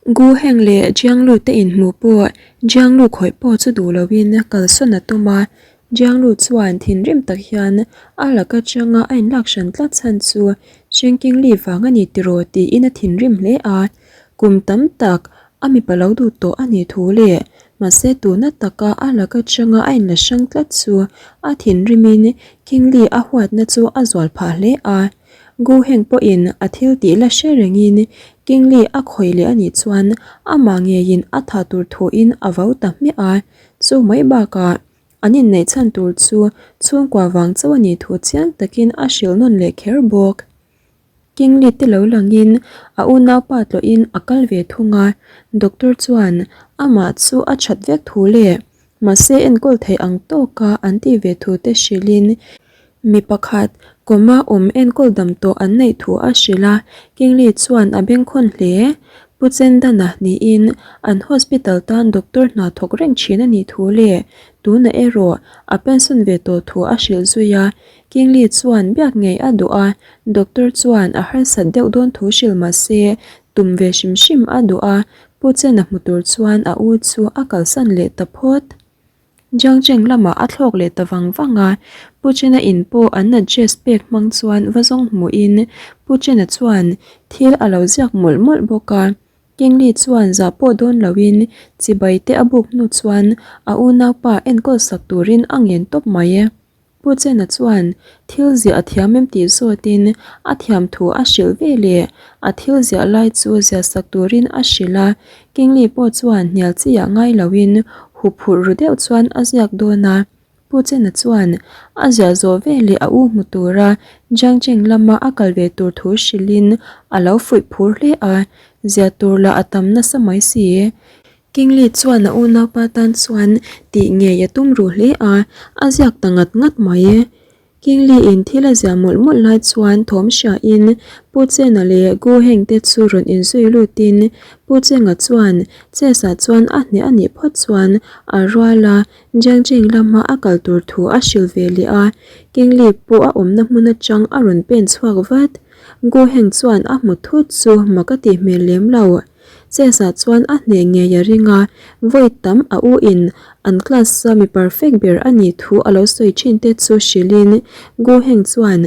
Gu Heng leh Jiang Lu te inhmuh pawh Jiang Lu khawih pawh chu duh loin kalsawn a tum a. Jiang Lu chuan thinrim tak hian a laka changa a inlak hran tlat chhan chu Sheng King Li vang a ni tiraw tiin a thinrim hle a. Kum tam tak a mipa lo duh tawh a nih thu leh mahse tuna taka a laka changa a inla hrang tlat chu a thinrimin King Li a huatna chu a zual phah hle a. Gu Heng pawhin a thil tih la hre rengin King Li a khawih leh a nih chuan amah ngeiin a tha tur thuin a vau ta hmiah a. Chu mai bakah an inneih chhan tur chu chhungkua vang chauh a nih thu chiang takin a hrilh nawn leh kher bawk. King Li te lo langin a unaupa tlawhin a kal ve thung a, doctor chuan amah chu a that vek thu leh Mahse enkawl theih ang tawka an tih ve thu te hrilhin mi pakhat coma awm enkawl dam tawh an neih thu a hrilh a, Kingli chuan a bengkhawn hle. Pu Chendana niin an hospital tan doctor hna thawk reng thin a nih thu leh tunah erawh a pension ve tawh thu a hrilh zui a, Kingli chuan biak ngei a duh a, doctor chuan a harsat deuh dawn thu hrilh mahse tum ve hrim hrim a duh a, Pu Chena hmu tur chuan a u chu a kalsan leh ta phawt. Jiangcheng lamah a thlawk leh ta vang vang a, Pu Chena in pawh an address pek hmang chuan va zawng hmuhin Pu Chena chuan thil a lo ziak mawlh mawlh bawk a. Kingli chuan zah pawh dawn loin chibai te a buk hnu chuan a unaupa enkawl sak turin a ngen tawp mai. Pu Chena chuan thil ziah a thiam em tih zawtin a thiam thu a hrilh ve leh a thil ziah lai chu ziah sak turin a hrilh a, Kingli pawh chuan hnial chiah ngai loin huphurh ru deuh chuan a ziak dawn a. Pu Chena chuan a ziah zawh ve leh a u hmu tura Jiangcheng lama a kal ve tur thu hrilhin a lo fuih phur hle a, ziah tur lah a tam nasa mai si. Kingli chuan a unaupa tan chuan tih ngei a tum ruh hle a, a ziak ta ngat ngat mai e. Kingli in thil a ziah mawlh mawlh lai chuan thawm hriain Pu Chena leh Gu Heng te chu rawn inzui lutin Pu Chenga chuan chess ah chuan a hneh a nih phawt chuan a rual a, Jiangcheng lama a kal tur thu a hrilh ve leh a, Kingli pawh a awmna hmun atang a rawn pen chhuak vat. Gu Heng chuan a hmu thut chu mak a tih hmel lem lo. Chess-ah chuan a hneh ngei a ring a, vawi tam a u in an class-a mi perfect ber a nih thu a lo sawi thin te chu hrilhin Gu Heng chuan,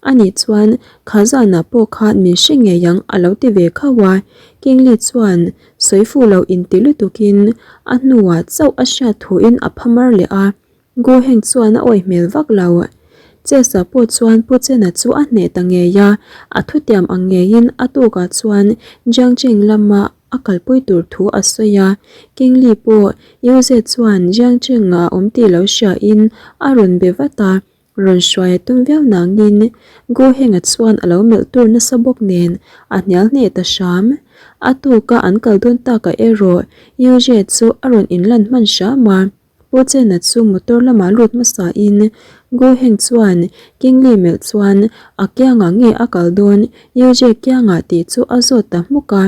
A nih chuan kha zanah pawh khan min hre ngei ang a lo ti ve khauh a, Kingli chuan sawi fuh lo inti lutukin a hnuah chauh a hriat thuin a phamar leh a. Gu Heng chuan a awih hmel vak lo. Chesa pawh chuan Pu Chena chu a hneh ta ngei a, a thutiam ang ngeiin a tukah chuan Jiangcheng lama a kalpui tur thu a sawi a. King Li pawh Yuze chuan Jiangcheng-a a awm tih lo hriain a rawn be vat a, rawn hruai a tum viau nangin Gu Heng-a chuan a lo melh tur nasa bawk nen a hnial hneh ta hram. A tuka an kal dawn takah erawh Yuze chu a rawn inlan hman hram a. Pu Chena chu motor lamah lut hmasa in Gu Heng chuan Kingli melh chuan a kiangah nge a kal dawn Yujie kiangah tih chu a zawt ta hmuk a.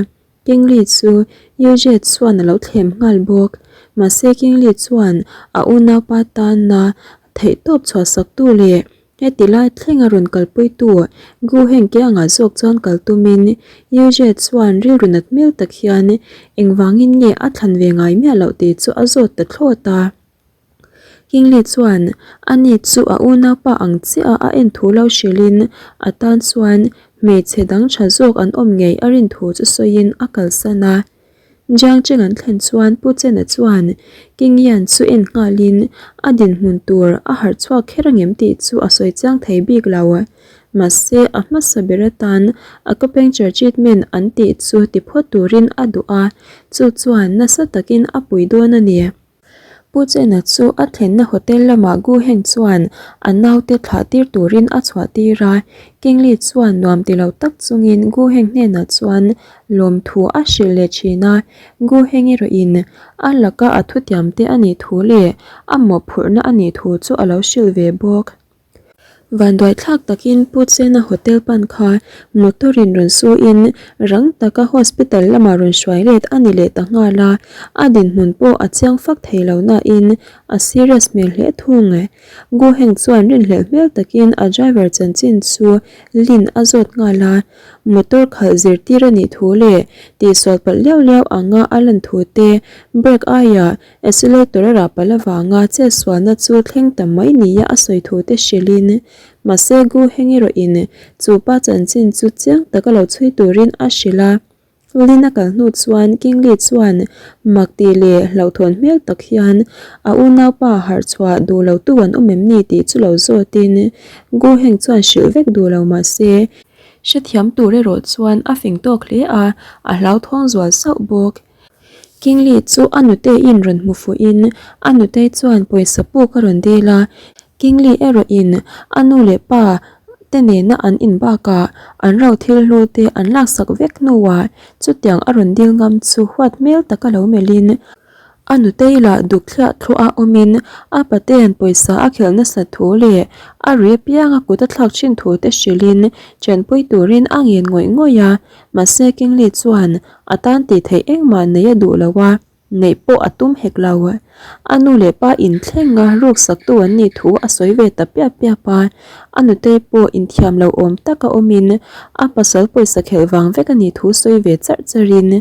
Kingli chu Yujie chuan a lo thlem nghal bawk. Mahse Kingli chuan a unaupa tana theihtawp chhuahsaktu leh Heti lai thleng a rawn kalpuitu Gu Heng kiangah zawk chuan kal tumin Yujie chuan rilru nat hmel tak hian engvangin nge a thlan ve ngai miah loh tih chu a zawt ta thlawt a. Kingli chuan ani chu a unaupa ang chiah a en thu lo hrilhin a tan chuan hmeichhe dang tha zawk an awm ngei a rin thu chu sawiin a kalsan a. Jiang Cheng an thlen chuan Pu Chena chuan King Yan chu en nghalin a dinhmun tur a harh chhuak kher angem tih chu a sawi chiang thei bik lo. Mahse a hmasa ber atan acupuncture treatment an tih chu ti phawt turin a duh a, chu chuan nasa takin a pui dawn a ni. Pu Chena chu a thlenna hotel lamah Gu Heng chuan a naute thlah tir turin a chhuah tir a, Kingli chuan nuam ti lo tak chungin Gu Heng hnenah chuan lawmthu a hrilh leh thin a, Gu Heng erawhin a laka a thutiam te a nih thu leh a mawhphurhna a nih thu chu a lo hrilh ve bawk. Vanduaithlak takin Pu Chena hotel pan kha motor in rawn su in rang taka hospital lamah rawn hruai let a ni leh ta nghal a, a dinhmun pawh a chiang fak thei lo nain a serious hmel hle thung. Gu Heng chuan rinhlelh hmel takin a driver chanchin chu Lin a zawt nghal a. Motor khalh zirtir a nih thu leh tihsual palh liau liau anga a lan thu te, brake aiah accelerator a rah palh avanga chetsualna chu thleng ta mai nia a sawi thu te hrilhin mahse Gu Heng erawhin chu pa chanchin chu chiang taka lo chhui turin a hrilh a. Lin a kal hnu chuan Kingli chuan mak tih leh hlauhthawn hmel tak hian a unaupa harh chhuah duh lo tu an awm em ni tih chu lo zawtin Gu Heng chuan hrilh vek duh lo mahse hrethiam tur erawh chuan a fing tawk hle a, a hlauthawng zual sauh bawk. Kingli chu a nuteiin rawn hmu fuhin a nutei chuan pawisa puk a rawn dil a, Kingli erawhin a nu leh pa te nena an in bakah an ro thil hlu te an laksak vek hnuah chutiang a rawn dil ngam chu huat hmel taka lo melhin a nutei lah duk thliah thluah a awmin a pate'n pawisa a khelh nasat thu leh a ri apianga kut a thlak thin thu te hrilhin chenpui turin a ngen ngawih ngawih a, mahse Kingli chuan a tan tih theih engmah nei a duh lo a. Neih pawh a tum hek lo. A nu leh pa inthleng a ruksaktu an nih thu a sawi ve ta piap piap a. A nutei pawh inthiam lo awm taka awmin a pasal pawisa khelh vang vek a nih thu sawi ve charh charhin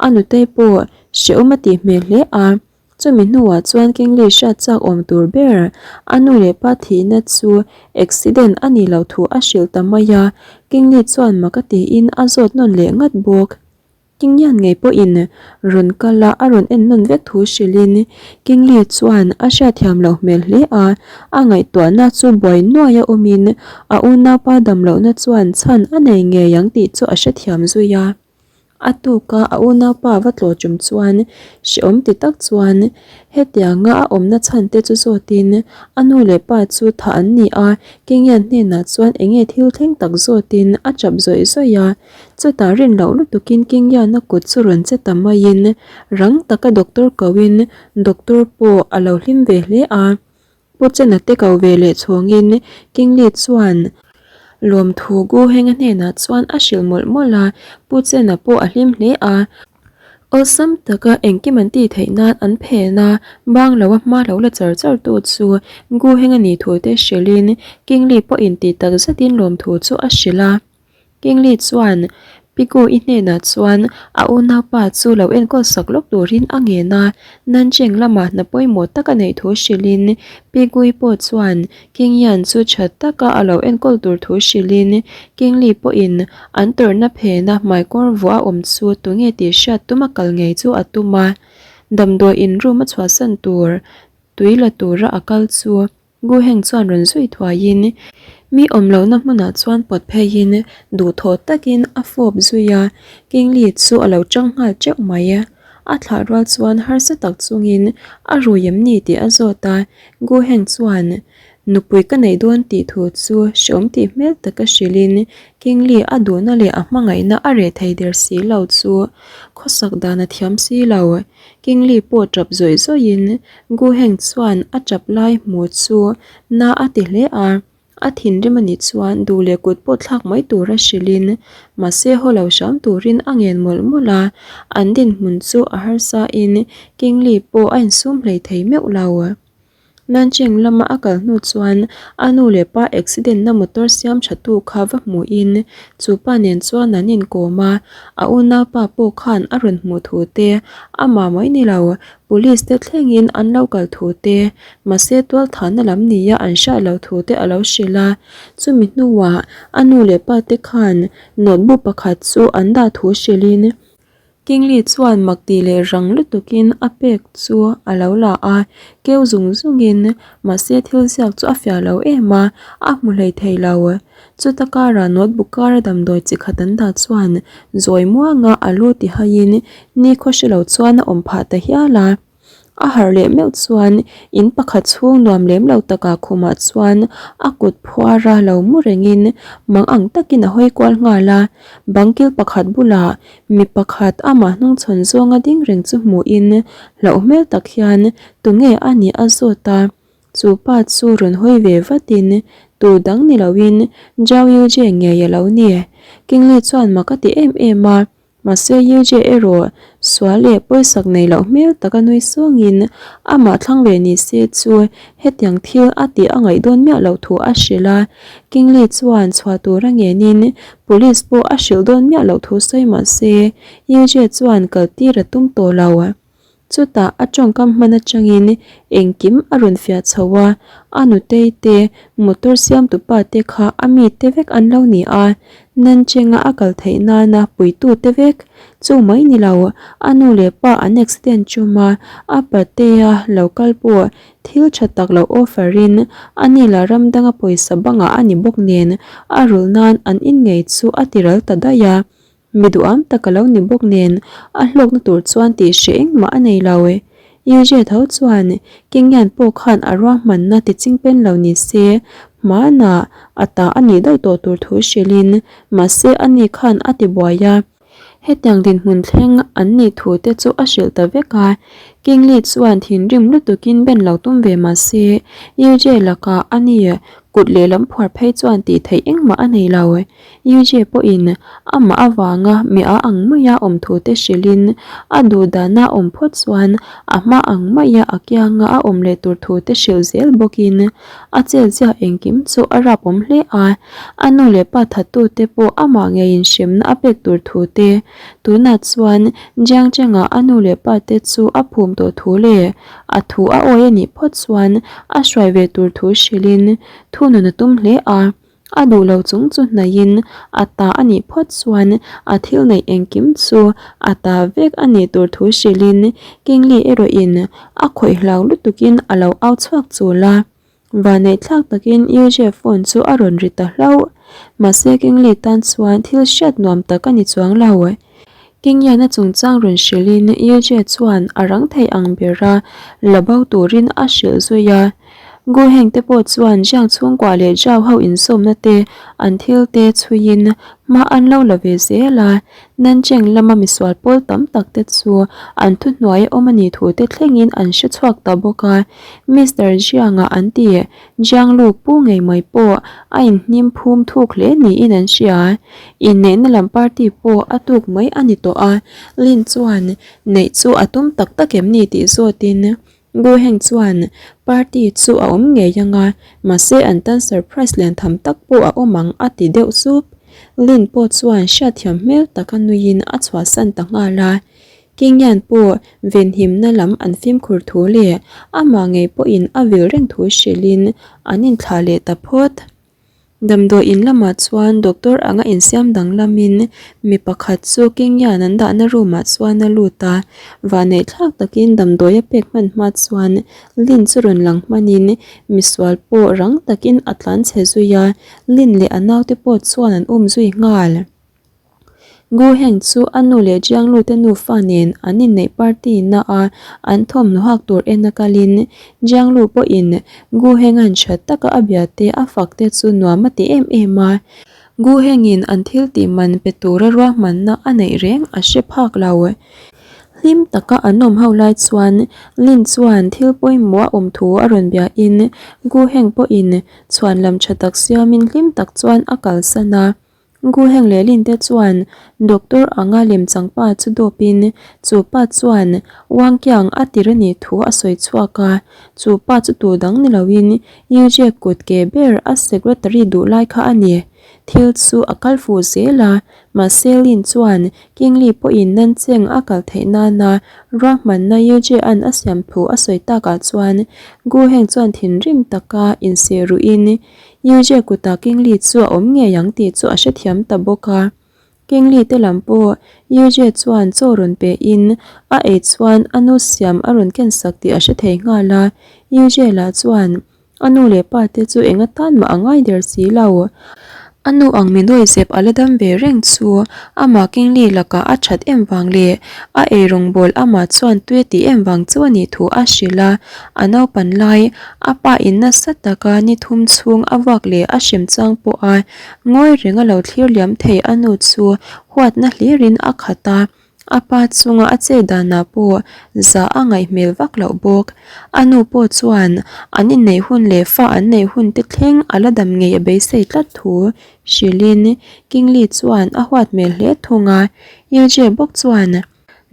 a nutei pawh hrehawm a tih hmel hle a. Chumi hnuah chuan Kingli hriat chak awm tur ber a nu leh pa thihna chu accident a nih loh thu a hrilh ta mai a. Kingli chuan mak a tiin a zawt nawn leh ngat bawk. Kingyan ngei pawhin rawn kal a, a rawn en nawn vek thu hrilhin Kingli chuan a hriatthiam loh hmel hle a, a ngaihtuahna chu buai nuaia awmin a unaupa damlohna chuan chhan a nei ngei ang tih chu a hrethiam zui a. A tuka a unaupa va tlawh tum chuan hrehawm ti tak chuan hetianga a awmna chhan te chu zawtin a nu leh pa chu thah an ni a, Kingyan hnenah chuan enge thil thleng tak zawtin a chap zawih zawih a. Chutah rin loh lutukin Kingyana kut chu rawn che ta maiin rang taka doctor koin doctor pawh a lo hlim ve hle a. Pu Chena te ko ve leh chhawngin Kingli chuan lawmthu Gu Henga hnenah chuan a hrilh mawlh mawlh a, Pu Chena pawh a hlim hle a. Awlsam taka engkim an tih theih nan an phen a, bang lo a hma lo la char char tu chu Gu Henga nih thu te hrilhin Kingli pawhin tih tak zetin lawmthu chu a hrilh a. Kingli chuan Piku-i hnenah chuan a unaupa chu lo enkawl sak lawk turin a ngen a, Nancheng lamah hna pawimawh tak a neih thu hrilhin Piku-i pawh chuan Kingyan chu tha taka a lo enkawl tur thu hrilhin Kingli pawhin an tawrhna phena hmaikawr vuah a awm chu tunge tih hriat tuma kal ngei chu a tum a, damdawiin room a chhuahsan tur tui la tura a kal chu Guheng chuan rawn zui thuaiin mi awm lohna hmunah chuan pawt pheiin duhthawh takin a fawp zui a, Kingli chu a lo chang nghal teuh mai. A thlah rual chuan harsa tak chungin a rui em ni tih a zawt a, Guheng chuan nupui ka neih dawn tih thu chu hreawm tih hmel taka hrilhin Kingli a duhna leh a hmangaihna a reh thei der si lo chu khawsak dan a thiam si lo. Kingli pawh tap zawih zawihin Guheng chuan a tap lai hmu chu na a ti hle a, a thinrim a nih chuan duh leh kut pawh thlak mai tura hrilhin mahse haw lo hram turin a ngen mawlh mawlh a, an dinhmun chu a harsa in Kingli pawh a insum hlei thei meuh lo. Nancheng lama a kal hnu chuan a nu leh pa accident na motor siam tha tu kha va hmuhin chu pa nen chuan an inkawm a, a unaupa pawh khan a rawn hmuh thu te, amah mai ni lo police te thlengin an lo kal thu te, mahse tualthahna lam nia an hriat loh thu te a lo hrilh a, chumi hnuah a nu leh pa te khan notebook pakhat chu an dah thu hrilhin Kingli chuan mak tih leh rang lutukin a pek chu a lo la a, keu zung zungin mahse thil ziak chu a fiah lo em a, a hmu hlei thei lo. Chuta karah notebook kara damdawi chi khat an dah chuan zawi muanga a lu ti haiin nikhaw hre lo chuan a awm phah ta hial a. A harh leh meuh chuan in pakhat chhung nuam lem lo takah khumah chuan a kut phuara lo mu rengin mang ang takin a hawi kual nghal a, bang kil pakhat bulah mi pakhat amah hnungchhawn zawnga ding reng chu hmuhin hlauh hmel tak hian tunge a nih a zawt a, chu pa chu rawn hawi ve vatin tu dang ni loin Zhao Yujie ngei a lo ni. Kingli chuan mak a ti em em a. Mahse Yujie erawh sual leh pawisak nei loh hmel taka nui sawngin amah thlang ve ni se chu hetiang thil a tih a ngaih dawn miah loh thu a hrilh a. Kingli chuan chhuah tura ngenin police pawh a hrilh dawn miah loh thu sawi mah se Yujie chuan kal tir a tum tawh lo. Chutah a tawngkam hman atangin engkim a rawn fiah chho a, a nutei te, motor siamtu pa te kha a mite vek an lo ni a, Nancheng-a a kal theih nana puitu te vek. Chu mai ni lo, a nu leh pa an accident tum a, a patea lo kal pawh thil tha tak lo offer in a ni lah ram danga pawisa bangah a ni bawk nen a rulh nan an inngei chu a tiral ta daih a. Mi duham tak a lo ni bawk nen a hlawkna tur chuan tih hreh engmah a nei lo e. Yujie tho chuan Kingyan pawh khan a ruahmanna ti chingpen lo ni se hmanah a ta a nih daih tawh tur thu hrilhin mahse ani khan a ti buai a. Hetiang dinhmun thleng an nih thu te chu a hrilh ta vek a. Kingli chuan thinrim lutukin ben lo tum ve mahse Yujie lakah ani kut lehlam phuar phei chuan tih theih engmah a nei lo. Yujie pawhin amah avanga mi a ang maia awm thu te hrilhin a duh dana awm phawt chuan a hma ang maia a kianga a awm leh tur thu te hrilh zel bawkin a chelzia engkim chu a rap awm hle a. A nu leh pa thattu te pawh amah ngeiin hremna a pek tur thu te tunah chuan Jiang Cheng-a a nu leh pa te chu a phum tawh thu leh a thu a awi a nih phawt chuan a hruai ve tur thu hrilhin thunun a tum hle a. A duh lo chung chu hnaihin a ta a nih phawt chuan a thil neih engkim chu a ta vek a nih tur thu hrilhin Kingli erawhin a khawih hlau lutukin a lo au chhuak chul a. Vanneih thlak takin Yujie phone chu a rawn ri ta hlauh. Mahse Kingli tan chuan thil hriat nuam tak a ni chuang lo. Kingiana chungchang rawn hrilhin Yujie chuan a rang thei ang bera la bo turin a hrilh zui a. Gu Heng te pawh chuan Jiang chhungkua leh Zhao ho insawmna te an thil te chhuiin hma an lo la ve zel a. Nancheng lama misual pawl tam tak te chu an thuhnuai awm a nih thu te thlengin an hre chhuak ta bawk a. Mister Jiang-a an ti Jiang Lu pu ngei mai pawh a inhnim phum thuk hle niin an hria. Inneihna lam party pawh a tuk mai a ni tawh a, Lin chuan neih chu a tum tak tak em ni tih zawtin Gu Heng chuan party chu a awm ngei ang a, mahse an tan surprise lian tham tak pawh a awm ang a ti deuh sup. Lin pawh chuan hriatthiam hmel taka nuiin a chhuahsan ta nghal a. Kingyan pawh venhimna lam an fimkhur thu leh amah ngei pawhin a vil reng thu hrilhin an inthlah leh ta phawt. Damdawi in lamah chuan doctor anga insiam danglamin mi pakhat chu Kingyan an dahna room ah chuan a lut a, vahneih thlak takin damdawi a pek hman hma chuan Lin chu rawn lang hmanin misual pawh rang takin a tlan chhe zui a, Lin leh a naute pawh chuan an um zui nghal. Gu Heng chu a nu leh Jiang Lu te nufa nen an inneih party na a an thawmhnaw hak tur en a kalin Jiang Lu pawhin Gu Heng-a'n tha taka a bia te a fak te chu nuam a ti em em a. Gu Heng-in an thil tih man pe tura ruahmanna a neih reng a hre phak lo. Hlim taka an awm ho lai chuan Lin chuan thil pawimawh a awm thu a rawn biain Gu Heng pawhin chhuan lam tha tak siamin hlim tak chuan a kalsan a. Gu Heng leh Lin te chuan doctor anga lemchang pa chu dawpin chu pa chuan Wang Qiang a tir a nih thu a sawi chhuak a, chu pa chu tu dang ni loin Yu Jie kut ke ber a secretary duh lai kha a ni. Thil chu a kal fuh zel a, mahse Lin chuan King Li pawhin Nancheng a kal theih nana ruahmanna Yu Jie an a siam thu a sawi takah chuan Gu Heng chuan thinrim taka inseh ruhin Yujie kutah Kingli chu a awm ngei ang tih chu a hrethiam ta bawk a. Kingli te lam pawh Yujie chuan chaw rawn pe in a ei chuan a nu siam a rawn ken sak tih a hre thei nghal a. Yujie lah chuan a nu leh pa te chu eng atan mah a ngai der si lo. A nu ang mi nawi zep a la dam ve reng chu amah Kingli lakah a that em vang leh a ei rawngbawl amah chuan tui a tih em vang chu a nih thu a hrilh a. A naupan lai A pa in nasa taka ni thum chhung a vuak leh a hrem chang pawh a ngawi reng a lo thlir liam thei a nu chu huatna hlirin a khat a. A pa chunga a che danah pawh zah a ngaih hmel vak loh bawk. A nu pawh chuan an inneih hun leh fa an neih hun te thleng a la dam ngei a beisei tlat thu hrilhin Kingli chuan a huat hmel hle thung a. Yujie bawk chuan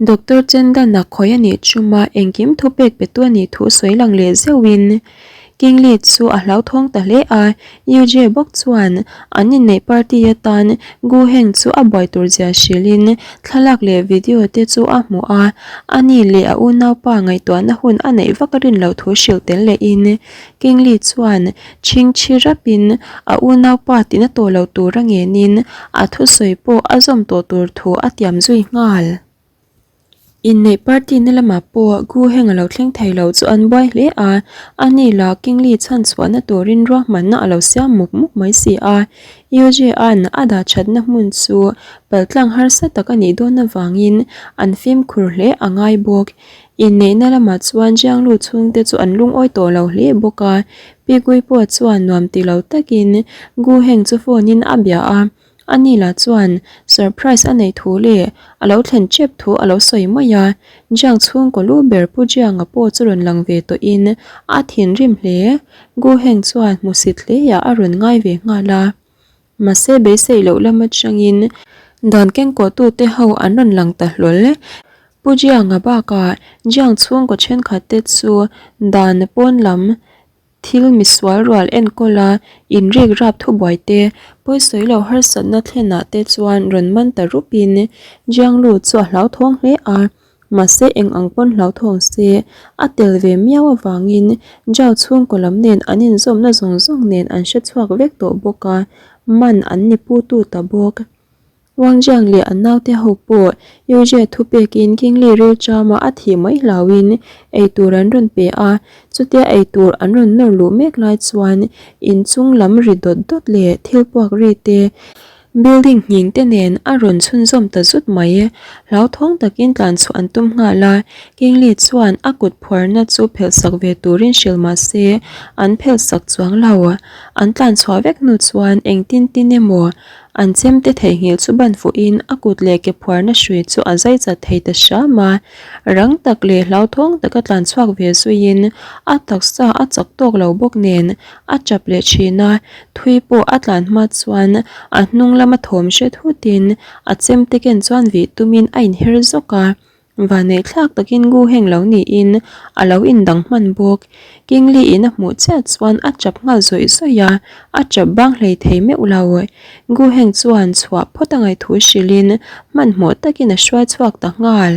Doctor Chendan-a khawi a nih chuma engkim thupek petu a nih thu sawi lang leh zeuhin Kingli chu a hlauthawng ta hle a, Yujie bawk chuan an inneih party atan Gu Heng chu a buai tur zia hrilhin thlalak leh video te chu a hmu a, ani leh a unaupa ngaihtuahna hun a neih vak a rin loh thu hrilh tel lehin Kingli chuan chhingchhi rapin a unaupa tina tawh lo tura ngenin a thusawi pawh a zawm tawh tur thu a tiam zui nghal. Inneih party na lamah pawh Gu Heng a lo thleng thei lo chu an buai hle a, ani lah Kingli chhan chhuahna turin ruahmanna a lo siam muk muk mai si a. Yuji-a'n a dah thatna hmun chu paltlang harsa tak a nih dawn avangin an fimkhur hle a ngai bawk. Inneihna lamah chuan Jianglu chhungte chu an lungawi tawh lo hle bawk a, Pi Gui pawh chuan nuam ti lo takin Gu Heng chu phone in a bia a. Ani lah chuan surprise a neih thu leh a lo thlen tep thu a lo sawi mai a, Jiang chhungkaw lu ber Pu Jianga pawh chu rawn lang ve tawhin a thinrim hle. Gu Heng chuan hmusit hleiah a rawn ngai ve nghal a. Mahse beisei loh lam atangin dan kengkawhtute ho an rawn lang ta hlawl. Pu Jianga bakah Jiang chhungkaw thenkhat te chu dan pawn lam Thil misual rual enkawl a, inrik rap thubuai te, pawisawi lo harsatna thlenah te chuan rawn man ta rupin Jianglu chu a hlauthawng hle a, mahse eng ang pawn hlauthawng se, a tel ve miau avangin Zhao chhungkaw lam nen an inzawmna zawng zawng nen an hre chhuak vek tawh bawk a, man an ni putu ta bawk. Wang Jiang leh a naute ho pawh Yujie thupekin Kingli rilṭama a thih mai hlauhin eitur an rawn pe a, chutia eitur an rawn nawr luh mek lai chuan inchung lam ri dawt dawt leh thil puak ri te, building nghing te nen a rawn chhunzawm ta zut mai. Hlauthawng takin tlan chhuah an tum nghal a, Kingli chuan a kut phuarna chu phelhsak ve turin hrilh mah se an phelhsak chuang lo. An tlan chhuah vek hnu chuan engtin tin emaw An chemte theihnghilh chu ban fuhin a kut leh ke phuarna hrui chu a zai chat thei ta hram a. Rang tak leh hlauthawng taka tlan chhuak ve zuiin a taksa a chak tawk lo bawk nen a tap leh thin a, thui pawh a tlan hma chuan a hnung lama thawm hre thutin a chemte ken chuan vih tumin a inher zawk a. Vanneih thlak takin Gu Heng lo niin a lo indang hman bawk. Kingli in a hmuh chiah chuan a chap nghal zawih zawih a, a chap bang hlei thei meuh lo. Gu Heng chuan chhuah phawt a ngaih thu hrilhin hmanhmawh takin a hruai chhuak ta nghal.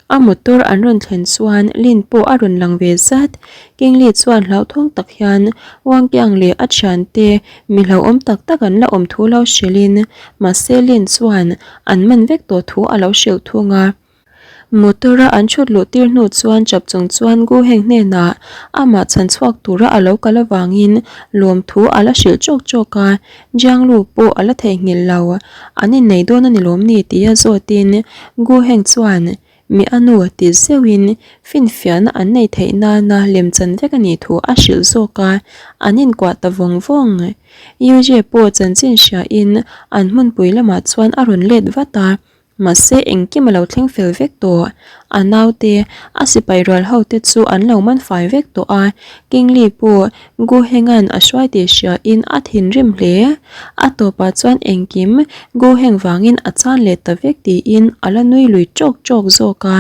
A motor an rawn thlen chuan Lin pawh a rawn lang ve zat. Kingli chuan hlauthawng tak hian Wang Kiang leh a thiante mi hlauhawm tak tak an la awm thu lo hrilhin mahse Lin chuan an man vek tawh thu a lo hrilh thung a. Motor a an thut luh tir hnu chuan chap chung chuan Gu Heng hnenah amah chhan chhuak tura a lo kal avangin lawmthu a la hrilh chawk chawk a, Jiang Lu pawh a la theihnghilh lo. An innei dawn a ni lawm ni tia zawtin Gu Heng chuan Mi a nu ti zeuhin finfiahna an neih theih nana lemchan vek a nih thu a hrilh zawk a, an inkuah ta vawng vawng. Yujie pawh chanchin hriain an hmunpui lamah chuan a rawn let vat a, mahse engkim a lo thleng fel vek tawh. A naute, a sipai rual hote chu an lo man fai vek tawh a, Kingli pawh Gu Henga'n a hruai tih hriain a thinrim hle. A tawpah chuan engkim Gu Heng vangin a chan leh ta vek tiin a la nui lui ṭawk ṭawk zawk a.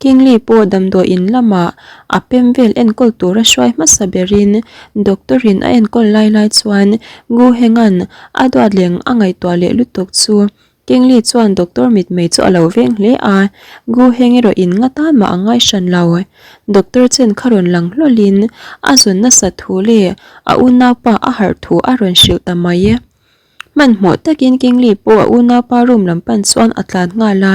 Kingli pawh damdawi in lamah a pem vel enkawl tura hruai hmasa berin doctor in a enkawl lai lai chuan Gu Henga'n a duat leng a ngaihtuah leh lutuk chu Kingli chuan doctor mitmei chu a lo veng hle a, Gu Heng erawh in nga tan mah a ngai hran lo. Doctor chen kha rawn lang hlawlhin a zawn nasat thu leh a unaupa a harh thu a rawn hrilh ta mai. Hmanhmawh takin Kingli pawh a unaupa room lam pan chuan a tlan nghal a,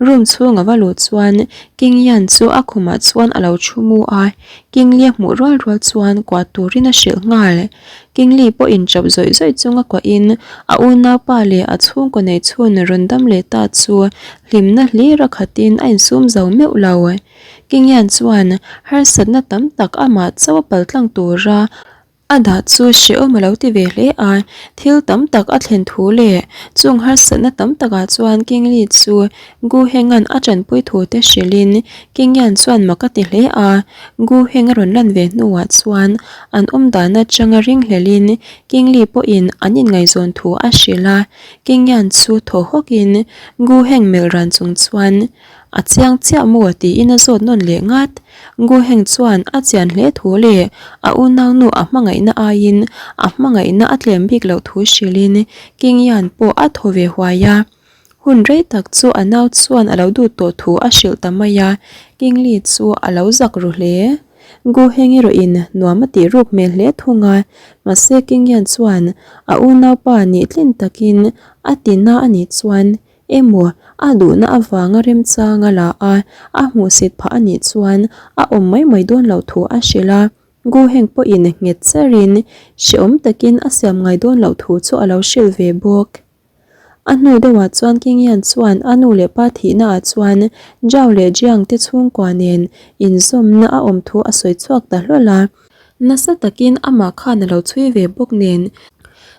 room chhung a va luh chuan King Yan chu a khumah chuan a lo thu mu a, Kingli a hmuh rual rual chuan kuah turin a hrilh nghal. Kingli pawhin ṭap zawih zawih chunga kuahin a unaupa leh a chhungkaw nei chhun rawn dam leh ta chu hlimna hlir a khatin a insum zo meuh lo. Kingyan chuan harsatna tam tak amah chauh a paltlang tura. A dah chu hrehawm a lo ti ve hle a, thil tam tak a thlen thu leh chung harsatna tam takah chuan Kingli chu Gu Henga'n a tanpui thu te hrilhin Kingyan chuan mak a ti hle a, Gu Heng a rawn lan ve hnuah chuan an awm dan atanga ringhlelhin Kingli pawhin an inngaihzawn thu a hrilh a, Kingyan chu thaw hawkin Gu Heng melh ran chung chuan A chiang chiah maw tiin a zawt nawn leh ngat. Gu Heng chuan a chian hle thu leh a unaunu a hmangaihna aiin a hmangaihna a tlem bik loh thu hrilhin King Yan pawh a thaw ve huai a. Hun rei tak chu a nau chuan a lo duh tawh thu a hrilh ta mai a, King Li chu a lo zak ru hle. Gu Heng erawhin nuam a tih ruk hmel hle thung a, mahse King Yan chuan a unaupa nih tlin takin a tina a nih chuan Emaw, a duhna avanga remchang a la a, a hmuhsit phah a nih chuan a awm mai mai dawn loh thu a hrilh a. Gu Heng pawhin nghet cherin hrehawm takin a siam ngai dawn loh thu chu a lo hrilh ve bawk. A hnu deuhah chuan King Yan chuan a nu leh pa thihnaah chuan Zhao leh Jiang te chhungkua nen inzawmna a awm thu a sawi chhuak ta hlawl a. Nasa takin amah khan a lo chhui ve bawk nen,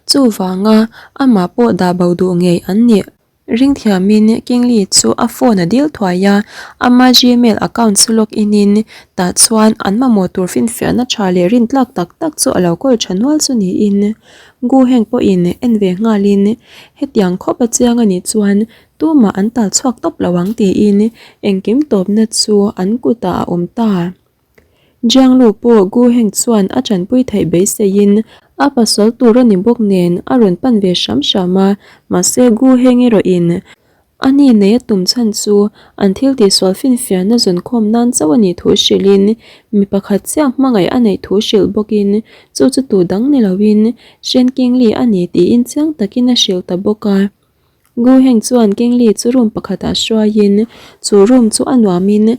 chuvanga amah pawh dah bo duh ngei an nih. Ringthiamin Kingli chu a phone a dil thuai a, ama Gmail account chu log in in, tah chuan an mamawh tur finfiahna tha leh rintlak tak tak chu a lo kawl tha nual chu niin. Gu Heng pawhin en ve nghalin, hetiang khawp a chiang a nih chuan tumah an tal chhuak tawp lo ang tiin engkim tawpna chu an kutah a awm ta. Jianglu pawh Gu Heng chuan a tanpui theih beiseiin a pasal tur a ni bawk nen a rawn pan ve hram hram a, mahse Gu Heng erawhin a ni nei a tum chhan chu an thil tihsual finfiahna zawnkhawm nan chauh a nih thu hrilhin mi pakhat chiah hmangaih a neih thu hrilh bawkin chu chu tu dang ni loin Shen Qingli a ni tiin chiang takin a hrilh ta bawk a. Gu Heng chuan Kingli chu room pakhatah hruaiin chu room chu a nuamin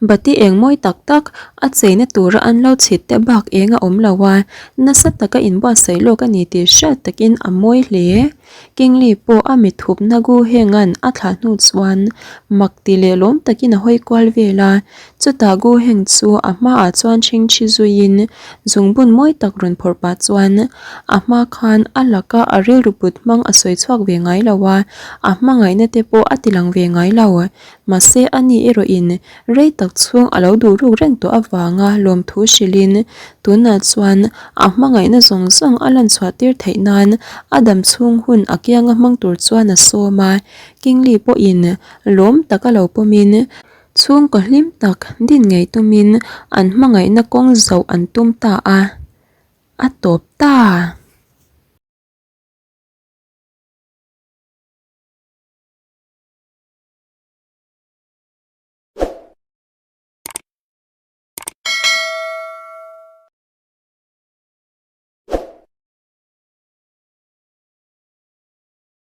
bati eng mawi tak tak a cheina tura an lo chhit te bak eng a awm lo a, nasa taka inbuatsaih lawk a ni tih hriat takin a mawi hle. Kingli pawh a mit thupna Gu Henga'n a thlah hnu chuan mak ti leh lawm takin a hawi kual vel a, chutah Gu Heng chu a hmaah chuan ṭhingṭhi zuiin zungbun mawi tak rawn phawrh pah chuan A hma khan a laka a rilru put hmang a sawi chhuak ve ngai lo a, a hmangaihna te pawh a ti lang ve ngai lo. Mahse a ni erawhin rei tak chhung a lo duh ruk reng tawh avanga lawmthu hrilhin tunah chuan a hmangaihna zawng zawng a lan chhuah tir theih nan a dam chhung hun a kianga hmang tur chuan a sawm a. Kingli pawhin lawm taka lo pawmin chhungkaw hlim tak din ngei tumin an hmangaihna kawng zoh an tum ta a. A tawp ta.